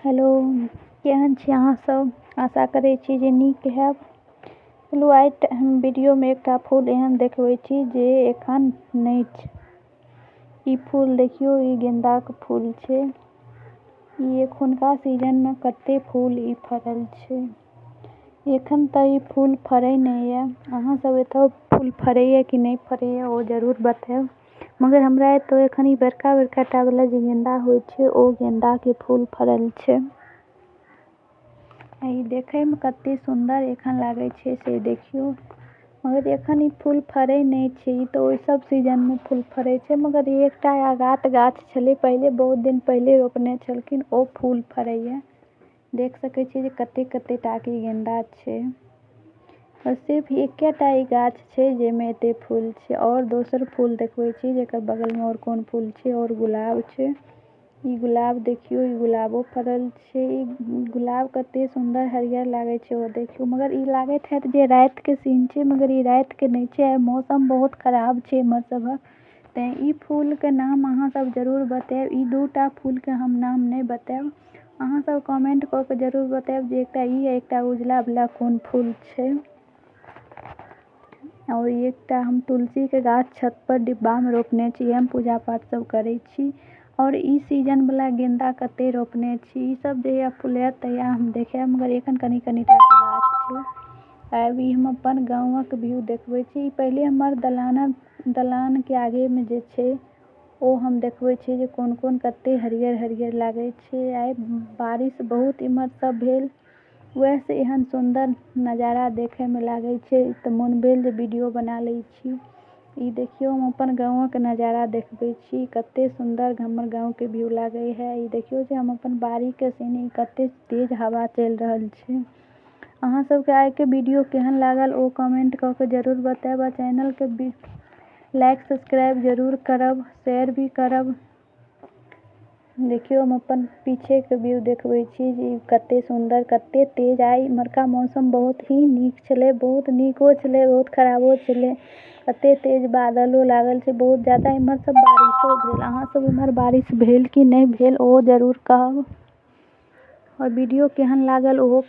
Hello, केहन छी अहाँसभ? आशा करै छी जे नीक हैब। चलू आइ हम वीडियोमे एकटा फूल एहन देखबै छी जे एखन नहि छै। ई फूल देखियौ, ई गेन्दाके फूल छै। ई एखुनका सीजनमे कते फूल ई फड़ल छै। एखन तऽ ई फूल फड़ै नहि यऽ। अहाँ सब एतऽ फूल फड़ैया कि नहि फड़ैया ओ जरूर बतायब। मगर हमरा एतऽ एखन ई बड़का बड़का टा वाला जे गेंदा होइ छै ओ गेंदाके फूल फड़ल छै। आ ई देखे में कते सुंदर एखन लागे छै से देखियो। मगर एखन ई फूल फड़े नहीं छै। ई तो ओय सब सीजन में फूल फड़े छै मगर एकटा आगात गाछ छले पहले बहुत दिन पहले रोपने छलखिन ओ फूल फड़े ये। देख सके छी जे कते-कते टा के गेंदा छै। और सिर्फ एकेटा ई गाछ छै जे में एते फूल छै और दोसर फूल देखबे छी जेकर बगल में और कोन फूल छै और गुलाब छै। ई गुलाब देखियो ई गुलाबो फड़ल छै। ई गुलाब कते सुंदर हरियर लागे छै ओ देखियो मगर ई लागत हैत जे रात के सीन छै मगर ई रात के ने छै आय मौसम बहुत खराब छै इमहर सबहक ते ई फूल के नाम अहाँ सब जरूर बताएब। ई दूटा फूल के हम नाम ने बताएब। अहाँ सब कमेंट क के जरूर बताएब जे एकटा ई एकटा उजला वाला कोन फूल छै। और एकटा हम तुलसी के गाछ छत पर डिब्बा में रोपने छी हम पूजा पाठ सब करे छी। और ई सीजन वाला गेंदा कते रोपने छी। ई सब जहिया फुलायत तहिया हम देखायब मगर एखन कनी-कनी टा के गाछ छै। अभी हम अपन गाँवक व्यू देखबे छी। ई पहले हमर दलान के आगे में जे छै ओ हम देखबे छी जे कोन-कोन कते हरियर-हरियर लागे छै। आय बारिश बहुत इमहर सब भेल वएह से एहन सुंदर नजारा देखे में लागे छै त मोन भेल जे वीडियो बना ले छी। ई देखियो हम अपन गाँवक नजारा देखबे छी कते सुंदर हमर गांव के व्यू लागे है। ई देखियो जे हम अपन बाड़ी के सीन ई कते तेज हवा चल रहल छै। अहाँ सब के आय के वीडियो केहन लागल ओ कमेंट क के जरूर बतायब आ चैनल के भी लाइक सब्सक्राइब जरूर करब, शेयर भी करब। देखियो हम अपन पीछे के व्यू देखबे छी जे कते सुंदर कते तेज आय इमहरका मौसम बहुत ही नीक छले, बहुत नीको छले, बहुत खराबो छले। कते तेज बादलो लागल छै बहुत ज्यादा इमहर सब बारिशो भेल। अहाँ सब इमहर बारिश भेल की ने भेल ओ जरूर कहब। और वीडियो केहन लागल ओहो